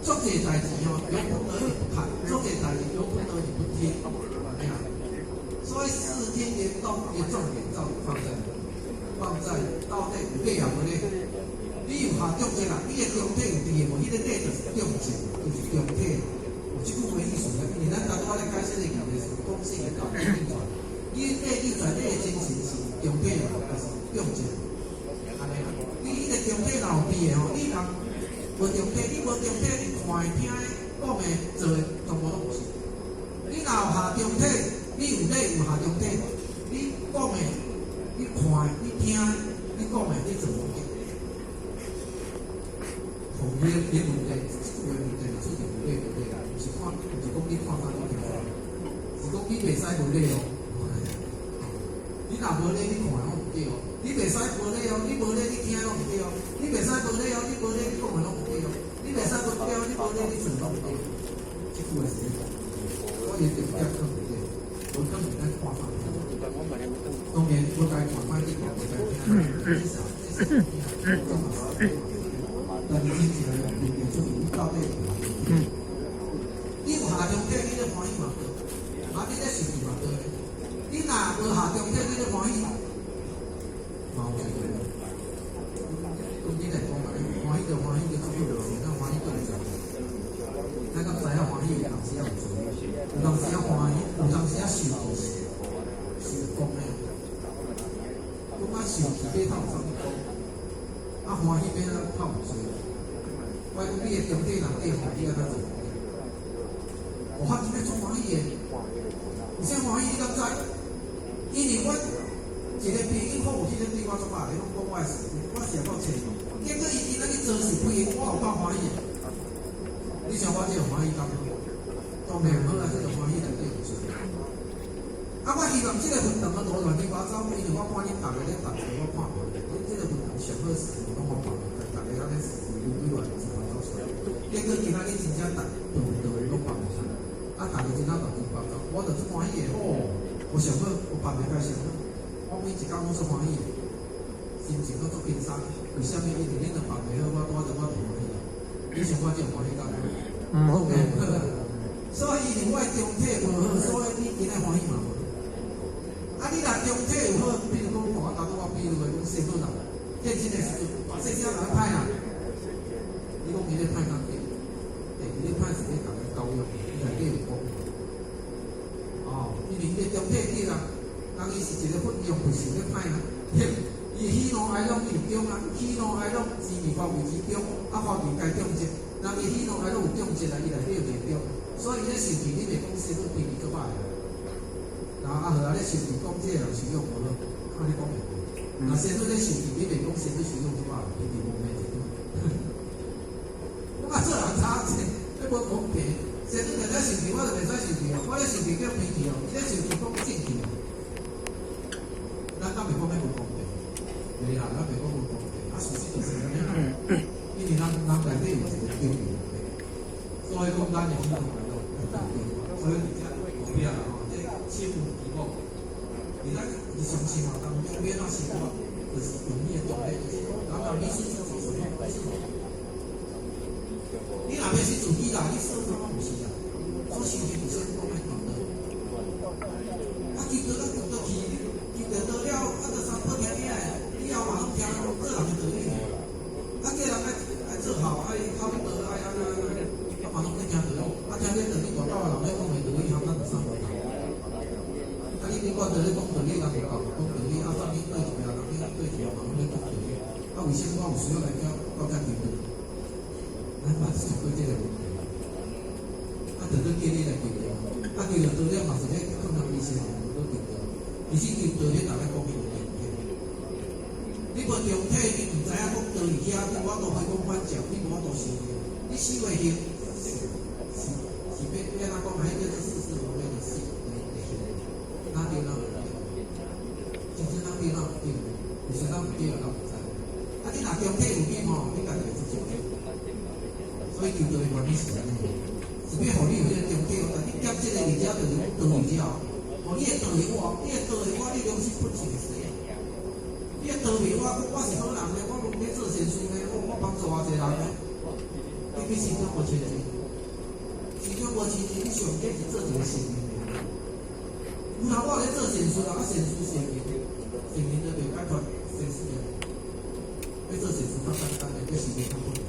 足濟代誌吼，由不得你不看；足濟代誌由不得你不聽。所以視聽聯動的重點到底放在放在到底有禮抑無禮？你有下中節啦，你的中體有佇的無？彼個禮就是中節，就是中體。有這句話意思咧，因為咱頭拄仔咧解釋的問題是講聖的道理流傳。你禮流傳，你的精神是中體無，還是中節？按呢啦，你彼個中體若有佇的吼，你人無中體，你無中體，你看的、聽的、講的、做的，全部攏毋是。你若有下中體，你有禮有下中體，你講的、你看的、你聽的、你講的、你做攏對。同伊的問題，這句話問題就出現有禮無禮啦，毋是看，毋是講你看啥你聽啥，是講你袂使無禮哦。你若無禮，你看的攏毋對哦。你袂使無禮哦，你無禮你聽攏毋對哦。你袂使無禮哦，你無禮你講的攏毋對哦。你袂使無對哦，你無禮你做攏毋對。這句話是咧講，我伊重點囥佇這，無囥佇咱看啥。當然，無該看，莫去看，無該聽，這是這是這嘛是。但是真正的問題出現，你到底有下中體？你有下中體，你咧歡喜嘛對？啊，你咧生氣嘛對？你若無下中體，你咧歡喜嘛有一個。當你來講安呢，歡喜就歡喜，就出去無錢，那歡喜閣會知？咱敢知影歡喜有當時仔有罪，有當時仔歡喜，有當時仔受氣是受講的。講啊受氣欲透啥物講？啊歡喜欲透有罪。我講你的中體若對吼，你按怎做？我發真正足歡喜的，為啥歡喜？你敢知？因為我一個朋友好有彼個對我足歹，伊攏講我的是非，我是會夠揣。結果伊今仔日做是非，我有夠歡喜的。你想我這個歡喜敢好？當然毋好啊！這個歡喜內底有罪。啊，我希望這個佛堂啊，路亂七八糟，因為我看恁逐个咧逐個我看無，恁這個佛堂上好時攏予放，逐个按呢規規亂七八糟出來。結果今仔日真正逐道道攏放袂出來，啊，逐个真正亂七八糟，我就足歡喜的吼！我上好，我放袂開上好，我每一工攏足歡喜的，心情攏足輕鬆。為啥物？因為恁若放袂好，我拄仔就我就歡喜啊。你想我這種歡喜敢好？毋好。所以因為我的中體無好，所以你今仔歡喜嘛無。啊，你若中體有好，比如講，我頭拄我比喻的講，師傅啦，現身的時陣，大細聲人歹啦。你講伊咧歹敢對？欸，伊咧歹是咧共人教育，伊內底有講。哦，因為伊的中體對啦，人伊是一個佛用佛性咧歹啦，伊喜怒哀樂伊有中啊，喜怒哀樂之二發為之中，啊發為該中節。人伊喜怒哀樂有中節啊，伊內底有會中，所以伊咧生氣，你袂講師傅脾氣足歹。然後啊好啊，咧生氣講這個人修養無好，看你講袂對。若師傅咧生氣，你袂講師傅修養足歹，脾氣無袂一頓。我啊做人差，這無公平。師傅在咧生氣，我就袂使生氣哦。我咧生氣叫脾氣哦，伊咧生氣講正氣哦。咱敢袂講彼無公平？袂啦，咱袂講無公平。啊，事實就是按呢啦。因為人人內底有一個中義，所以講咱的喜怒哀樂對，所以佇遮後壁啦吼，這心有期望。佇咱日常生活當中，欲按怎生活，就是用你的動力，就是人若迷失自己，什麼都是。你若迷失自己啦，你說啥攏毋是啦。所以修行就是講愛求道。啊，求道咱求道去，求道道了，啊，就三寶聽起來，以後嘛攏聽做人的道理。啊，叫人愛愛做好，愛考道，愛按怎按怎，啊嘛攏咧聽道理。啊，聽這道理，外口的人咧講的道理，含咱就啥無仝。啊，你你管佇咧講道理，人就講講道理，啊，啥物對一個人，你對一個嘛攏咧講道理。啊，為啥物我有需要來遮到遮求道？咱嘛是對這個問題。啊，就閣叫你來求道，啊，求著道了嘛是咧囥人伊身上，閣求道。其實求道彼逐個講伊有中體。你無中體，你毋知影講道佇遐，你無法度回光返照，你無法度修行。你修的行是是是欲欲按怎講？彼叫做似是而非的戲的的行，哪對哪毋對？真正哪對哪毋對？有啥哪毋對啊？咱毋知。啊，你若中體有變吼，你家己會知足。所以求道的原理是按呢，是欲予你有彼個中體，但你減這個佇遮就是講道佇遮，哦，你會道予我，你會道予我，你良心不淨是。你會道予我，我是好人呢，我攏咧做善事呢，我我幫助偌濟人呢。你心中無清淨，心中無清淨，你上緊是做一個聖人的。有人我咧做善事啦，啊善事聖人，聖人就袂解決善事啊。欲做善事較簡單的，欲時間較困難。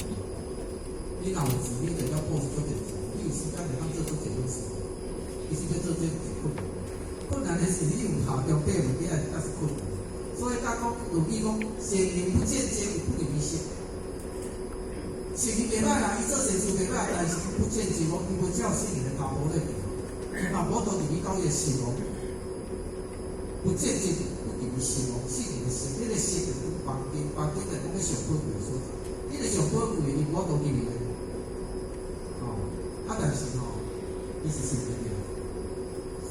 你若有錢，你就要布施足濟錢；你有時間會當做足濟好事。其實欲做這是困難，困難的是你有效中底問題，才是困難。所以甲講有語講，聖人不見結，不離於性。聖人袂歹啦，伊做善事袂歹，但是伊不見結，伊無照聖人的腳步咧行，伊嘛無倒入去到伊的心哦。不見結，不離於性哦，聖人的性，彼個性就是講房間，房間就是講欲上寶貴的所在，彼個上寶貴的伊無法度入去的。哦，啊，但是吼，伊是聖人的，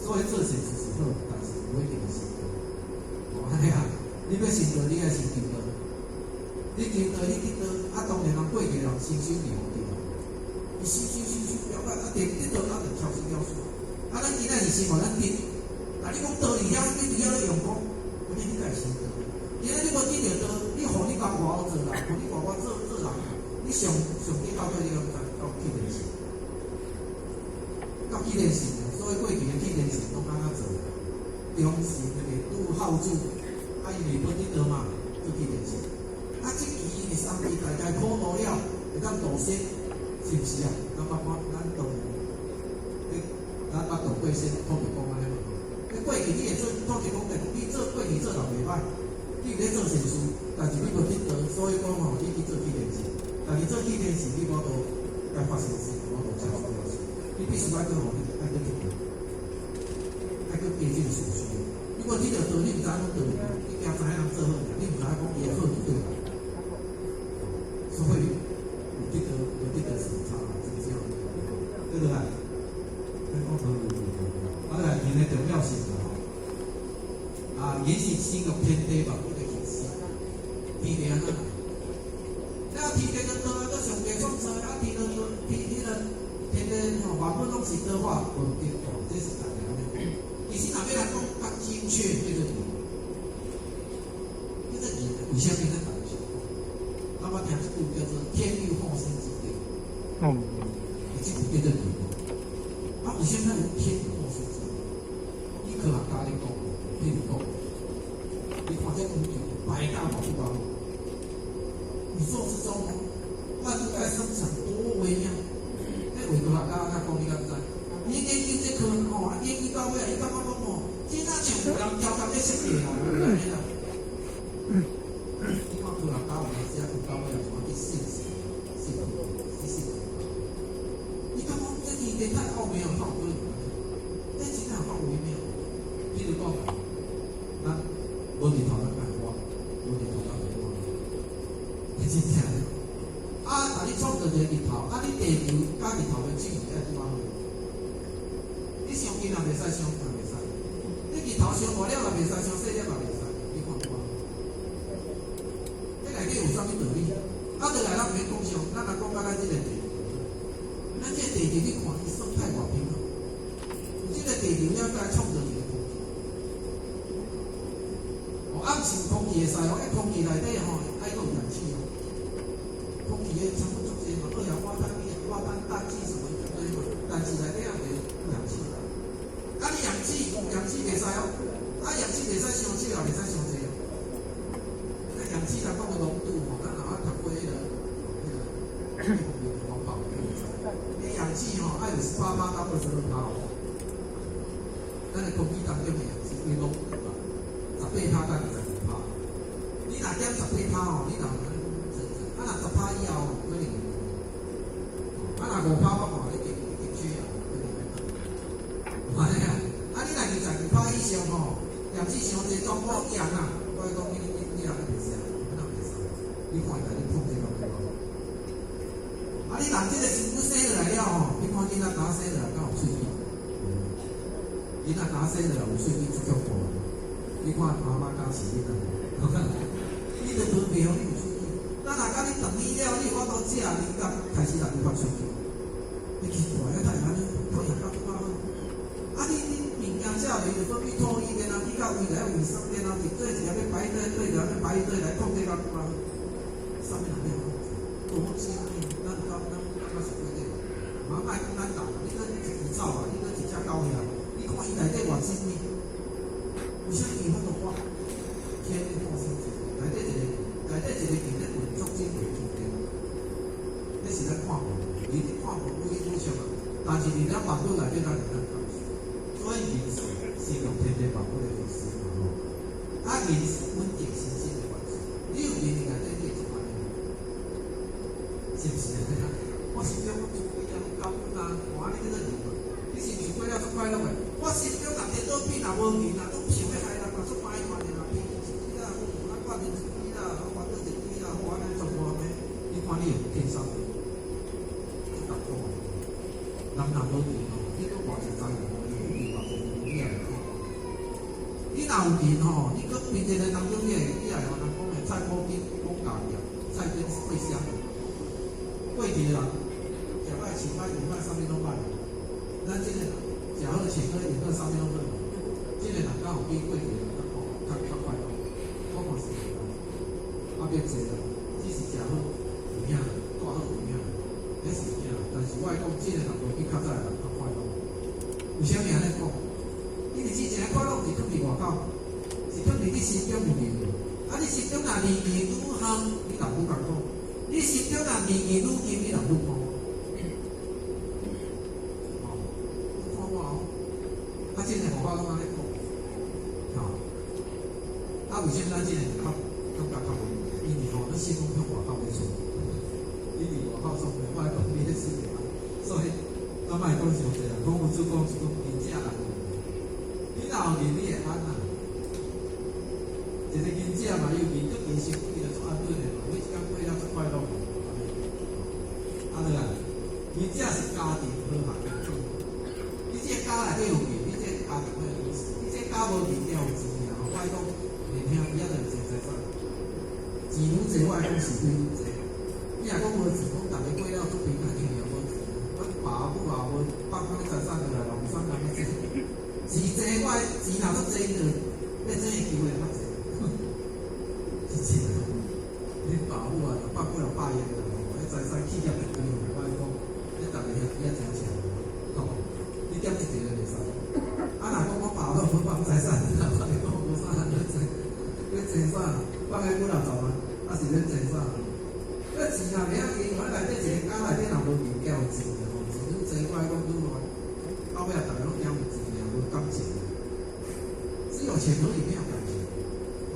所以做善事是好，但是無一定是成道。哦，按呢啊。你欲成道，你愛先求道。你求道，你得道，啊，當然人過去人先修離對啦。伊修修修修了解，啊，得得道，啊，就超生了事。啊，咱今仔日先予咱得。啊，你講道佇遐，你佇遐咧用功，按呢你才會成道。今仔你無得著道，你予你共外好做人，予你外外做做人，你上上底到底你敢知到氣天神？到氣天神，所以過去的氣天神攏按怎做？忠臣那個拄孝子。啊，伊袂本得道嘛，做氣天神。啊，這期伊三地大家苦度了，會當度仙，是毋是啊？咱捌看，咱當，咱捌度過仙，土地公按呢無？你過去你會做土地公，就你做過去做人袂歹，你有咧做善事，但是你無得道，所以講吼，你去做氣天神。但是做氣天神，你無法度來發善事，無法度成事了事。你必須愛閣吼，愛閣得道，愛閣加這個事實。你無得著道，你毋知影講道理，你驚知影人做好爾，你毋知影講伊的好佇佗來。所以有得道，無得道是有差，真正。對不對？咱講好有啊，來緣的重要性啦吼。啊，緣是生育天地萬物的起始，天地按怎來？了天地就道啊，閣上帝創造啊，天就天彼個天地吼，萬物攏是造化無對哦，這是大家按呢講。其實若欲來講較精確，叫做緣，叫做緣。為啥物咱逐家想講？咱捌聽一句叫做“天有後生之德”，這句叫做緣。啊，為啥物有天有後生之德？以科學家咧講，譬如講，你看這宇宙百大寶不高，宇宙之中萬物在生長多微妙。這偽科學家按怎講？你敢知？你研究這科吼，啊研究到尾，伊感覺講吼，這若像有人調節咧設計啦，有按呢啦。你看科學家有當時啊，有到尾啊，什麼去信神、信去信。你感覺這天地太奧妙，太有可能？這真正夠微妙。譬如講，咱無日頭咱愛活，無日頭咱袂活。真正。啊，但你創造一個日頭，啊，你地球佮日頭的距離愛拄仔好。你傷近也袂使，傷遠也袂使。你日頭傷大粒也袂使，傷細粒也袂使。你看看，這內底有啥物道理？啊，落來咱毋免講傷，咱若講到咱這個地球，咱這個地球你看伊生態偌平衡。這個地球了才創造一個空氣。哦，啊，毋是空氣會使哦，彼空氣內底吼愛閣有氧氣哦。空氣的成分足濟嘛，二氧化碳、一氧化碳、氮氣什麼一大堆嘛，但是內底也有氧氣。啊，你氧氣，氧氣袂使哦，啊，氧氣袂使傷少，也袂使傷濟哦。那氧氣來講的濃度吼，咱若捌讀過彼個彼方面的方法，你氧氣吼愛有18趴到22趴哦。咱的空氣當中的氧氣的濃度啊，18趴到22趴。你若減十八趴吼，你若有按呢講啊，若10趴以後可能，啊，若5趴我看已經已經缺氧，可能欲倒。有按呢啊？啊，你若22趴以上吼，氧氣傷濟，全部氧啊！我講你若袂使，你若袂使，你看伊共你控制到無？啊，你人這個身軀生落來了吼，你看囡仔剛生落來敢有喙齒？囡仔剛生落來有喙齒足恐怖。你看媽媽教飼囡仔，你著無袂予你有喙齒。咱若共你斷奶了，你有法度食，你才開始來有發喙齒。你奇怪，啊，哪會按呢？培養到拄仔好。啊，你物件食落就分泌唾液，然後去到胃內胃酸，然後對一個欲排隊，對一個欲排隊來控制到拄仔好。啥物人欲控制？多精密，咱有夠咱感覺偌精密？為啥物伊法度畫天化生智？內底一个，內底一個鍵咧運作真袂充電。那是咱看無，你看無有影響啊。但是佇咱萬物內底，咱會當感受。所以仁是是用天地萬物的意思嘛吼。啊，仁是穩定心性的關係。你有仁佇內底，你會真安尼，是毋是啊？我心中我慈悲啊，感恩啊，哇！你叫做仁嘛？你是毋是過了足快樂的？我心中若顛倒變若無仁啊，攏想欲害人啊，足歹看的啦，脾氣一堆啦，我掛念一堆啦，我煩惱一堆啦，我按呢全部按呢，你看你會天生的，足艱苦的。人若無仁吼，你閣偌濟財富，你偌濟你也會看。你若有仁吼，你閣變一個當中，你會你也會人講的菜脯羹講家己啊，菜根會香的。過去的人食歹、穿歹、用歹，啥物攏歹。咱這個人食好、穿好、用好，啥物攏好。這個人敢有比過去的人較好、較較快樂？我看是無啦。啊，變濟啦，只是食好有影，住好有影，彼是有影。但是我愛講，這個人無比較早的人較快樂。為啥物按呢講？因為之前的快樂是囥佇外口，是囥佇你心中有仁。啊，你心中若年年愈夯，你就愈艱苦；你心中若年年愈金，你就愈苦。哦，你看我哦，啊，這個外口攏按呢講，吼，啊，為啥物咱這個人較感覺較無？因為吼，咱心攏向外口咧出，你佇外口創的，我愛講你咧死的，所以咱莫講傷濟啦，講有主講是講真正人有，你若有仁，你會安啊？一個仁者嘛，伊有仁，足其實伊就足安穩的嘛，每一工過了足快樂的。啊對啊，仁者是家庭和諧的。你這個家內底有仁，你這個家庭會有意思。你這個家無仁，了有錢啊！我愛講，年兄弟仔就有錢財產，錢愈濟，我愛講是非愈濟。你若講無錢，講逐个過了足貧寒，因為無錢。阮爸母也無放阮財產落來，也無啥人欲爭。錢濟，我錢若足濟，就欲爭的機會較濟。是真的。恁爸母啊，放幾若百億落來，彼財產企業一堆，我愛講，你逐个兄弟仔真錢，吼，你踮一個就袂使。啊，若講我爸都無放財產，我講無啥人欲爭，欲爭啥？放彼幾若十萬，啊是欲爭啥？那錢若袂曉用，我內底一个家內底若無仁，才有錢的吼，錢愈濟，我愛講愈亂。到尾啊，逐个攏驚有錢爾，無感情。只有錢而已，沒有感情。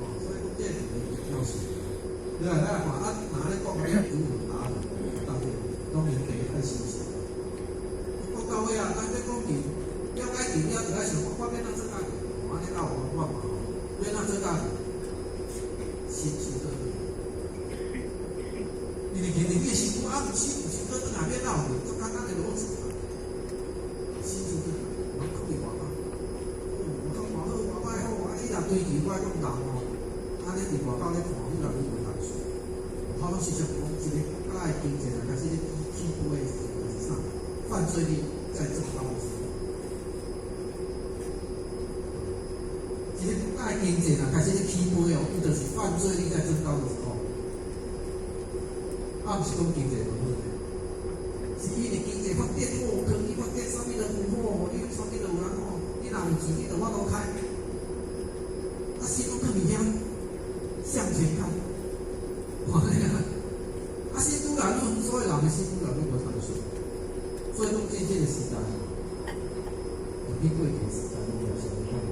哦，所以講這是個必要性。對啊，咱來看啊，若咧講啊，如何達人，當然當然第一愛修行。講到尾啊，咱咧講仁，了解仁了，就愛想講，我欲按怎做較仁？按呢夠有方法嘛？欲按怎做較仁？心修倒轉。因為其實你的身軀啊，毋是毋是倒轉來欲哪有仁？足簡單的邏輯嘛。心修倒轉，毋通囥佇外口。哦，外口偌好，偌歹好，啊！你若追求我講人吼，按呢佇外口咧看，愈來愈無難處。我攏時常講，一個國家的經濟若開始咧起起飛的時陣，就是啥？犯罪率在增高的時候。一個國家的經濟若開始咧起飛哦，伊就是犯罪率在增高的時候。啊，毋是講經濟無好呢，是因為經濟發展好，科技發展，啥物都有好，你啥物都有人好，你若有錢，你就法度開。啊，心攏囥佇遐向前看，哇！啊，心愈來愈，所以人的心愈來愈無彈性。所以講，這個時代，比過去時代農業社會較亂。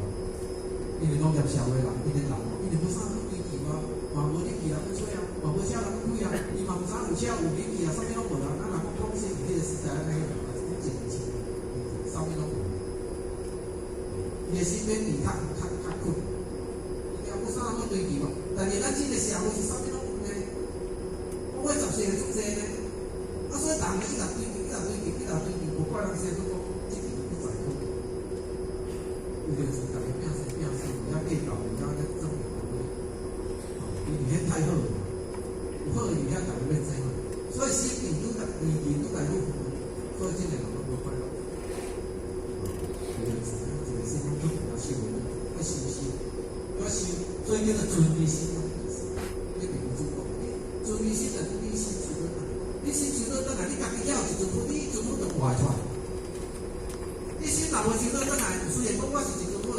因為農業社會人，因為人，因為無啥去追求啊，嘛無入去人去揣啊，嘛無車人去開啊，伊嘛毋知有車有入去啊，啥物攏無啊。咱若講講是彼個時代按呢，嘛是講真錢，啥物攏無。伊的身邊佇較較較困，伊也無啥人去追求啊。但是咱這個社會是啥物攏有呢？我十歲就足濟呢。啊，所以人一直追求，一直追求，一直追求，無怪人說講這個不在乎。有陣時逐个拼生拼死，有遐計較，有遐咧爭贏哦，因為遐太好，有好的佇遐，逐个欲爭嘛。所以心靈愈來越愈來愈遠，所以這個人攏無快樂。有陣時一個心攏比較修的，愛修心，要修，所以叫做存於心的意思。你並無主講，你存於心就你心修倒轉，你心修倒轉來，你家己遐有一陣佛，你彼陣佛就活出來。你心若無修倒轉來，雖然講我是一尊佛，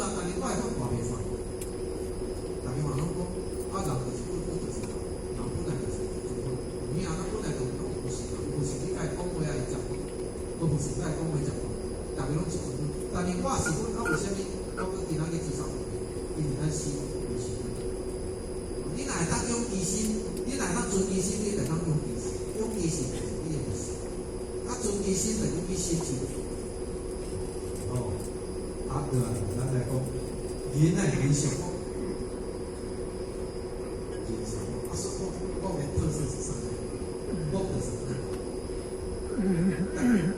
我不是愛講話食飯，逐家攏一陣。但是我是阮啊，為啥物我閣今仔日煮三頓？因為咱心有心。你若會當勇其心，你若會當存其心，你就會當勇其心。勇其心就是你的意思。啊，存其心就講去心情。哦，啊對啊，咱來講，仁愛仁屬福，仁屬福。啊，所以我的特色是啥？木就是軟。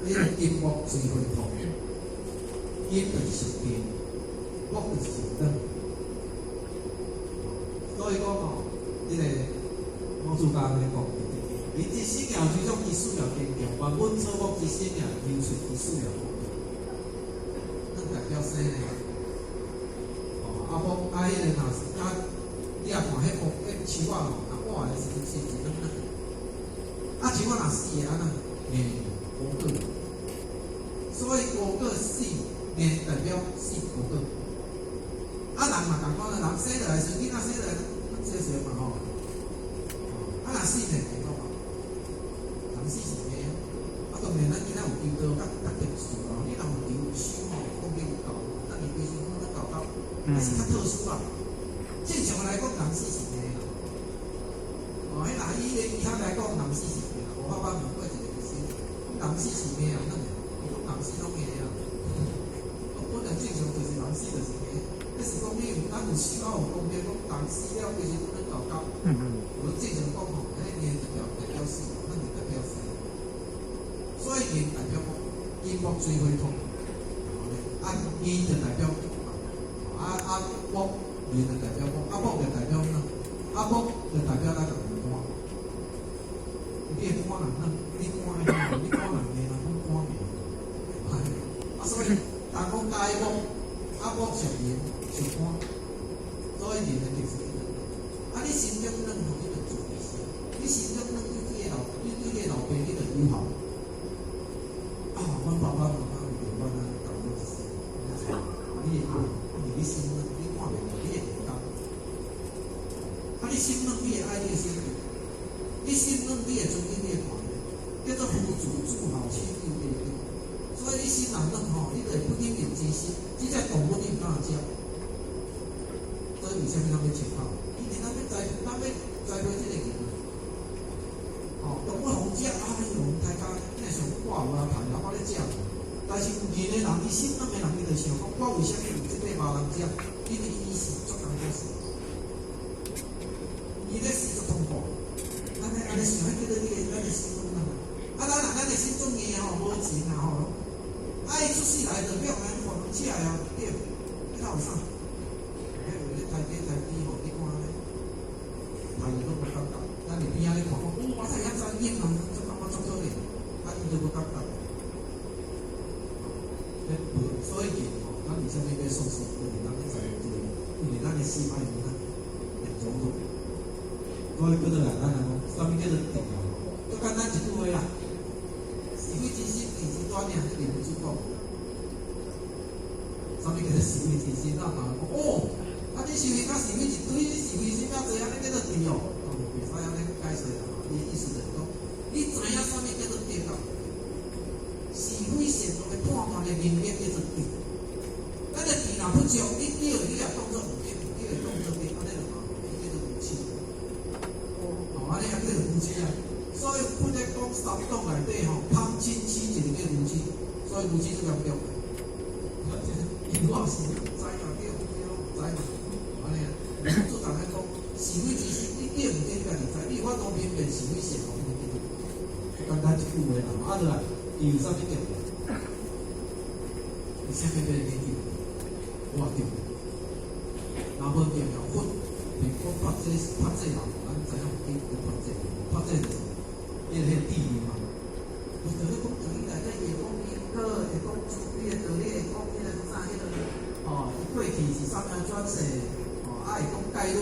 你個金木水火土，金就是屬金，木就是屬軟。所以講吼，這個老師教咧講，人之生命之中，伊需要堅強；萬物草木之生命，流出伊需要剛強。軟代表生呢？哦，啊木啊，彼個若是啊，你若看彼木彼樹仔吼，若活的時陣是是軟軟。啊，樹仔若死會按怎？硬無果。所以無果死硬代表死無果。啊，人嘛仝款啊，人生落來時，囡仔生落來，細細嘛吼。啊，若死呢？會講嘛？人死是硬啊。當然，咱囡仔有求道較較特殊啦。你若有求有修吼，功力有夠，咱伊規身攏夠夠，那是較特殊啦。正常來講，人死是硬啦。哦，彼若以醫學來講，人死是硬啦。無法我問過一個醫生，人死是硬啊，軟的？伊講人死攏硬啊。本來正常就是人死就是硬。彼是講你有咱有修啊有功力，講人死了規身攏夠夠。無正常講吼，彼硬就代表死，軟就代表生。所以硬代表木，金木水火土，啊硬就代表啊啊木，硬就代表木，啊木就代表軟，啊木就代表咱個肝。你的肝若軟，你肝硬，你肝若硬，人講肝硬。啊，所以人講解木，啊木屬硬屬肝，所以硬的就是軟。啊，你心中軟吼，你就自私；你心中軟，你對你的老爸，你就友好。啊，阮爸爸媽媽為著阮啊，教阮一世，你會因為你心軟，你看袂到，你會唔甘。啊，你心軟，你會愛你的兄弟；你心軟，你會尊敬你的團隊，叫做夫子自好親友家己。所以你心若軟吼，你就會不忍人之心，這隻動物你毋敢食。所以為啥物咱欲切口？因為咱欲栽培這個仁。哦，動物予食，哎喲，大家你若想我有啊，排我咧食。但是有仁的人，伊心軟的人，伊就想講，我為啥物有這塊肉人食？因為伊是足艱苦死，伊咧死足痛苦。咱咧按呢想，彼叫做你的咱的心軟啊。啊，咱若咱的心足硬吼，無情啊吼。啊，伊出世來就欲予人予人食啊，對，彼哪有啥？彼有咧刣雞刣豬吼，你看咧，刣伊攏無感覺。咱佇邊仔咧看講，哦，我怎遐殘忍啊，足感覺足可憐，啊，伊就無感覺。彼無，所以仁吼，咱為啥物欲素食？就是咱咧在這個，因為咱的心愛軟，會柔軟。所以閣落來，咱來講，啥物叫做定啊？足簡單一句話啦，是非之心，義之端爾，這是文主講。啥物叫做是非之心？咱嘛講哦，啊你是非較是非一堆，你是非心較濟，按呢叫做智哦。當然袂使按呢解釋啦。伊的意思就是講，你知影啥物叫做對啊？是非善惡的判斷的能力叫做智。咱的智若不足，你對你也當做毋對，你會當做對，按呢就麻煩，伊叫做愚癡。哦，按呢也叫做愚癡啊。所以佛咧講三黨內底吼，貪嗔痴一個叫愚癡，所以愚癡最嚴重。因為我是知嘛對，對攏毋知嘛，按呢啊。做人來講，是非之心，你對毋對，你家己知。你有法度分辨是非善惡，你記住。簡單一句話啦，啊，落來，伊有啥物重要？為啥物欲研究？我重要。若無重要，佛是講佛這佛這人，咱知影有叫佛這，佛這就是伊個彼個智慧嘛。有道理講，道理內底伊會講因果，會講慈悲的道理，會講彼個啥彼個，哦，伊過去是啥物轉世，哦，啊會講概論，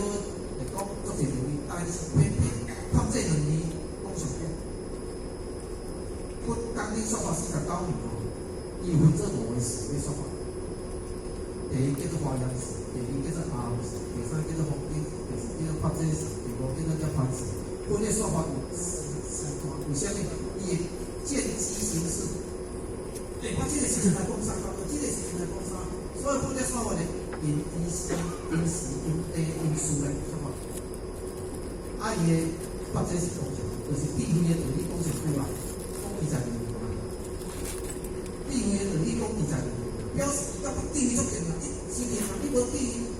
會講足濟道理，但是偏偏佛這2年講上久。佛講恁說法49年哦，伊有分做五個時咧說法。第一叫做華嚴時，第二叫做阿含時，第三叫做風頂時，第四叫做菩提時，第五叫做涅槃時。佛咧說法有四時段，為啥物？伊會見機行事。這個時陣來講啥，這個時陣來講啥，所以講這所謂的因因時因時因地因事來講嘛。啊，伊的發展是講啥？就是智慧的道理講上久啊，講22年啊。智慧的道理講22年，表示甲智慧足重要。你是毋是啊？你無智慧，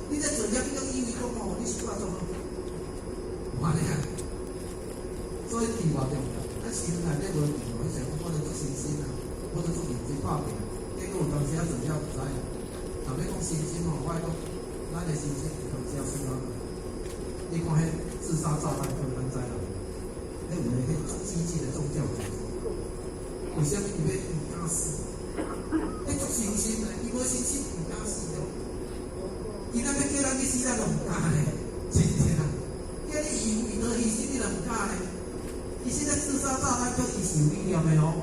你在做遐，你攏以為講哦，你是怎做好？無按呢啊。所以智偌重要。咱心內底無智哦，你想講我著做信心啊，我著做認真拍拼，結果有當時啊做了毋知。若欲講信心吼，我愛講，咱的信心有當時啊輸啊。你看彼自殺炸彈客，咱知啦。彼有的彼激進的宗教組織，為啥物伊欲毋敢死？彼足信心的，伊無信心毋敢死哦。伊若欲叫咱去死，咱都毋敢咧，真正。叫你以為得犧牲，你都毋敢咧。伊現在自殺炸彈客，伊是有理念的哦，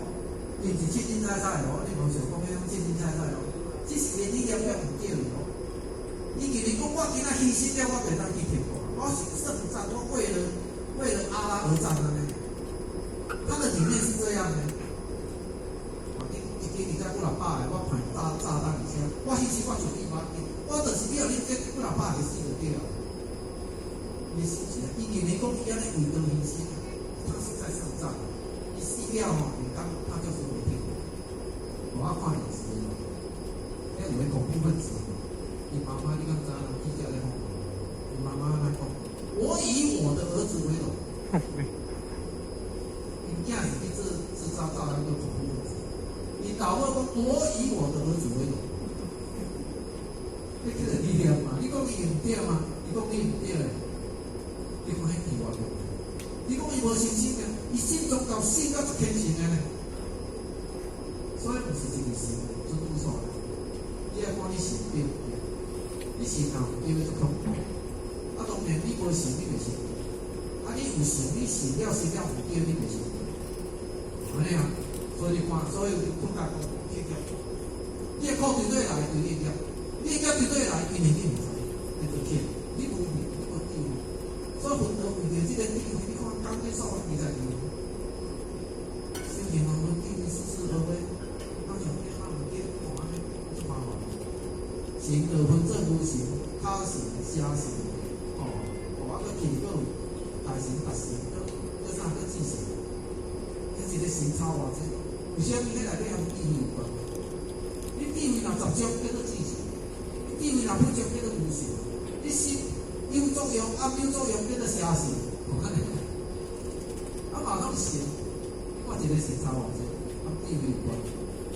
伊毋是凊凊彩彩哦，你無想講彼種凊凊彩彩哦，這是伊理念才毋對哦。伊認為講我今仔犧牲了，我就會當去天國。我是聖戰，我為了阿拉而戰的呢。他的理念是這樣的。你一支佇遮幾若百个，我派炸彈佇遮，我犧牲我自己無要緊，我就是要恁這幾若百個死就對了。伊是伊認為講伊按呢為道犧牲，他是在聖戰。伊死了吼，就當他就是回天國。我看電視哦，彼有個恐怖分子，伊媽媽你敢知影？記者咧訪問，伊媽媽來講：我以我的兒子為榮。伊囝是去自殺炸彈個恐怖分子，伊老母講：我以我的兒子為榮。你叫做理念嘛？你講伊毋對嗎？伊講你毋對咧。你看彼智偌重要？你講伊無信心嘅，伊信宗教信到足虔誠的呢。所以毋是一個信準拄數的，你愛看你信對毋對？你信若毋對，足恐怖。啊，當然你無信，你袂信。啊，你有信，你信了信了毋對，你袂信。按呢啊，所以你看，所以你感覺講去業，你的苦對佗來，對你業；你的業對佗來，因為你毋知，你就騙，你無明，你無智慧。所以佛陀為著這個智慧，你看講這說法22年，聖賢王論智慧似是而非，咱像這哈毋對，看按呢足麻煩。行就分做無行、他行、邪行，哦，哦，啊，閣起閣有大行、特行，閣閣啥閣自行。這一個行差偌濟？為啥物？彼內底和智慧有關？你智慧若集中，叫做自行；你智慧若不足，叫做無行。你心有作用，啊沒有作用，叫做邪行。無可能。啊嘛攏行，你看一個行差偌濟，和智慧有關。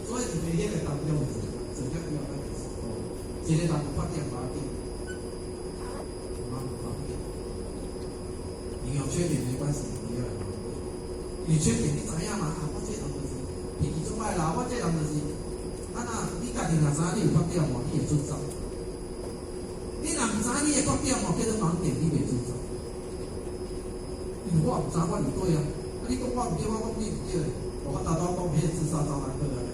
所以佇彼個當中是做了以後，咱就是哦，一個人有發展無要緊，嘛無方便。你有缺點沒關係，不要來。你缺點你知影嘛？啊，我這人就是脾氣足歹啦，我這人就是，啊若你家己若知影你有缺點無，你會準走。你若毋知你的缺點無，叫做盲點，你袂準走。因為我毋知我佇佗啊，啊你講我毋對，我講你毋對咧。我頭拄講彼個自殺炸彈客按呢，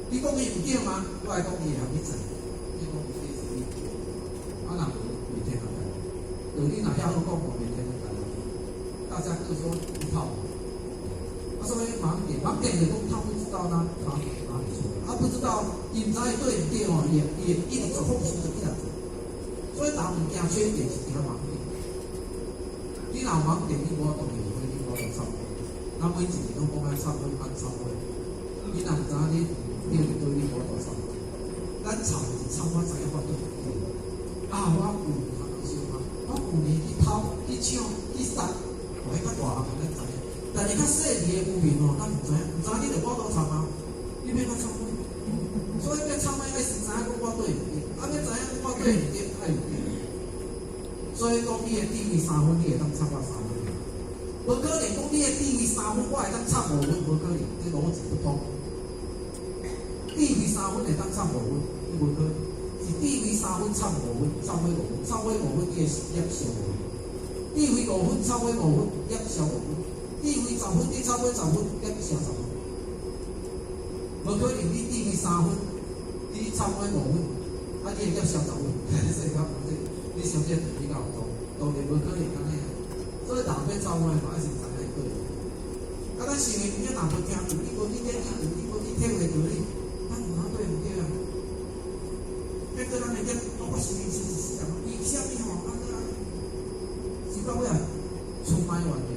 你講伊毋對嗎？我來講伊會曉去做。你講毋對是你對，啊若無袂聽人講。道理若遐好講，無袂聽人講。大家各說一套。啊，所以盲點，盲點就講他不知道他哪裡錯，他不知道伊毋知伊對毋對哦，伊會一直做放心的去來做。所以人毋驚缺點，是驚盲點。你若有盲點，你無法度後悔，你無法度懺悔。咱每一日攏講愛懺悔，愛懺悔。你若毋知影你對佇佗，你無法度懺悔。咱懺是懺我知影我對毋對。啊，我舊年小可，我舊年去偷、去搶、去殺，哦，彼較大項咱知影。但是較細膩的部分哦，咱毋知影，毋知你就無法度懺啊。你欲按怎懺悔？所以欲懺悔愛先知影講我對毋對，啊，欲知影講我對毋對，愛有對。所以講你的智慧三分，你會當懺我三分。無可能講你的智慧三分，我會當懺五分，無可能，這邏輯不通。智慧三分會當懺五分，你無可能。是智慧三分懺五分，懺悔五分，懺悔五分，你的業消五分。智慧五分，懺悔五分，業消五分。智慧十分，你懺悔十分，業消十分。無可能你智慧三分，你懺悔五分，啊，你會業消十分，說較無這，你想這比較有通，當然無可能按呢。所以人欲懺悔嘛，愛先知影對。啊，咱想的物仔若無聽道理，無去研究道理，無去體會道理，咱的業，我修行修一世人，為啥物吼？啊，修到尾啊，出賣完爾，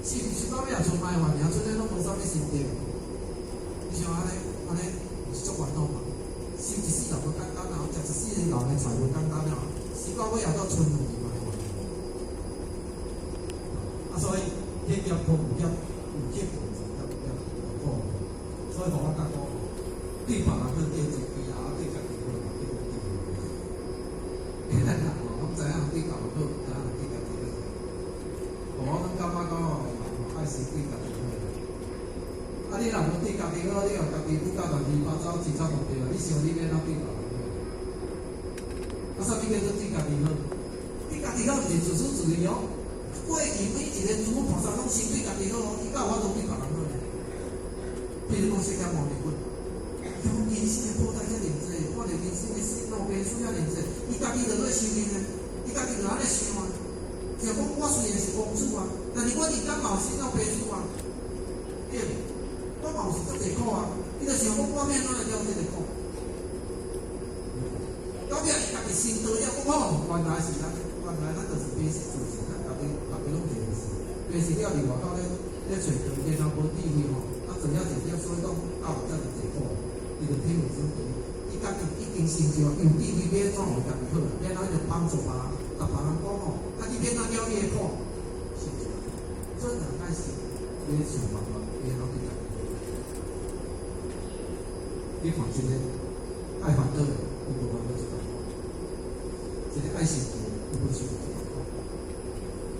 修修到尾啊，出賣完爾，出來攏無啥物心得。你像按呢，按呢是足煩惱嘛？修一世人無簡單啊，食一世人的菜無簡單啊，修到尾啊，到剩卵嘛。啊，所以天業苦有業有業有業有苦，所以予我感覺對別人好對自己啊，對家己好，對對。咱人吼，攏知影對別人好，知影對家己好。我攏感覺講吼，愛先對家己好。啊，你若無對家己好，你予家己愈到亂七八糟、七走無對啊！你想你欲按怎對別人好？啊，啥物叫做對家己好？對家己好毋是自私自利哦。過去每一個諸菩薩攏先對家己好，伊才有法度對別人好。比如講釋迦牟尼佛，用人生的苦難遮爾濟，看著人生的生老病死遮爾濟，伊家己就做修煉的，伊家己就按呢想啊。想講我雖然是王子啊，但是我人間嘛有生老病死啊，對無？我嘛有是足濟苦啊，伊就想講我欲按怎來了這個苦。到尾伊家己成道了，講哦，原來是咱，原來咱就是迷失自性，咱家己逐家攏迷失，迷失了佇外口咧咧揣道，然後無智慧吼，啊做了一點，所以講到有遮爾濟苦，伊就體會這種道理。伊家己已經成就，有智慧欲按怎予家己好，欲按怎就幫助別人，共別人講吼，啊你欲按怎了你的苦，是毋是？所以人愛是欲想辦法，欲按怎對家己好。你看一個愛煩惱的，伊無煩惱這艱苦；一個愛生氣的，伊無生氣這艱苦；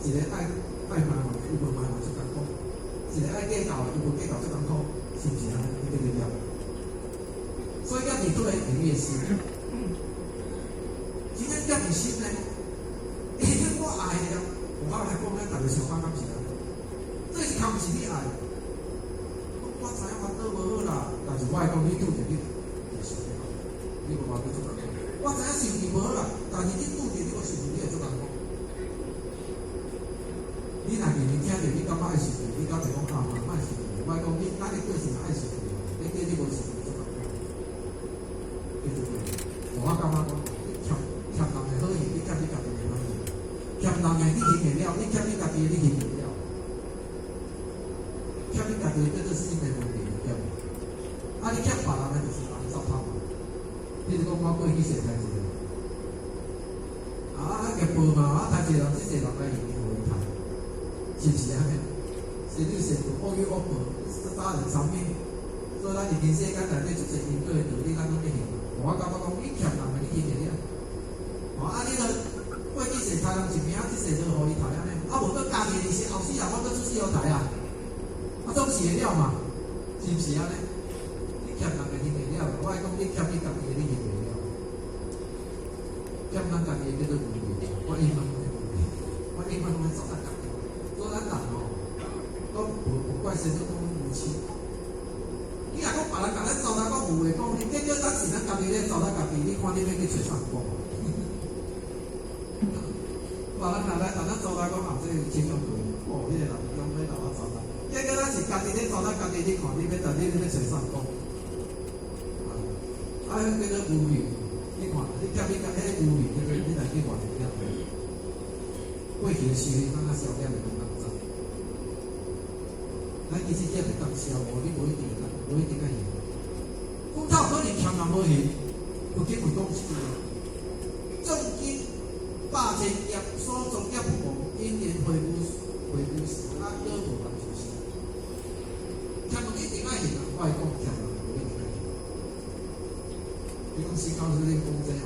一個愛愛埋怨的，伊無埋怨這艱苦；一個愛計較的，伊無計較這艱苦，是毋是按呢？你對不對？所以業佇佗佇你的心，真正業佇心呢？欸，我愛的，我來講，咱逐个想法敢是按呢？這是堪是你愛的。我知影煩惱無好啦，但是我會講你拄著你就受不了，你無法度做艱苦。我知影生氣無好啦，但是你拄著你無生氣，你會做艱苦。你若認真聽著，你感覺愛生氣，你敢會講啊？嘛，莫生氣。我講你，咱的個性愛生氣，你叫你無生氣做艱苦，對不對？我感覺講，你欠欠人的好意，你欠你家己的好意；欠人的你還會了，你欠你家己的你還袂了。欠你家己的叫做心的問題，對無？啊，你欠別人的就是別人糟蹋嘛。比如講，我過去踅刣一個，啊，業報嘛，啊，刣一個人，這濟人來用予伊刣，是毋是按呢？是你善惡有惡報，殺人償命。所以咱佇人世間內底足濟因果的道理，咱攏欲曉。我感覺講，你欠人的，你還會了。哦，啊，你著過去世刣人一命，這世就予伊刣按呢？啊，無閣家己的是後世人，我閣出世予刣啊！啊，總是會了嘛，是毋是按呢？你欠人的還會了，我愛講你欠你家己的，你還袂了。欠咱家己的叫做無明，我永遠攏會無明，我永遠攏會糟蹋家己。所以咱人吼，講無無怪誰都講無痴。你若講別人共咱糟蹋講無話講，你結果咱是咱家己咧糟蹋家己，你看你欲去揣啥人講？別人若來共咱糟蹋講啊，這個親像對，哦，彼個人講欲共我糟蹋，結果咱是家己咧糟蹋家己，你看你欲佇你欲揣啥人講？啊，彼叫做無明，你看，你欠你家彼個無明，叫做你來去還業。過去的修行，咱較消業的講較早。咱其實業會當消無，你無一定會，無一定愛還。講透可能欠人無還，有經文講這句話：眾經百千業，所作業無，因緣會有會有時，啊，果無完就是。欠人一定愛還啊！我會講欠人無一定愛還。你講新高是咧講這吼，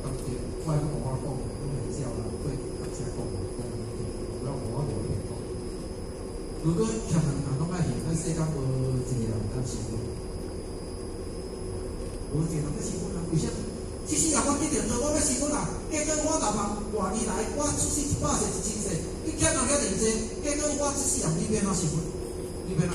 當對，我會講我講，攏會照啦，過大家講講，我我無一定講。如果欠人若攏愛還，咱世間無一個人會當受，無一個人欲受啊？為啥物？這世人我得著道，我欲受啊！結果我若茫偌年來，我出世100世、1000世，你欠人遐爾濟，結果我這世人你欲按怎受？你欲按怎？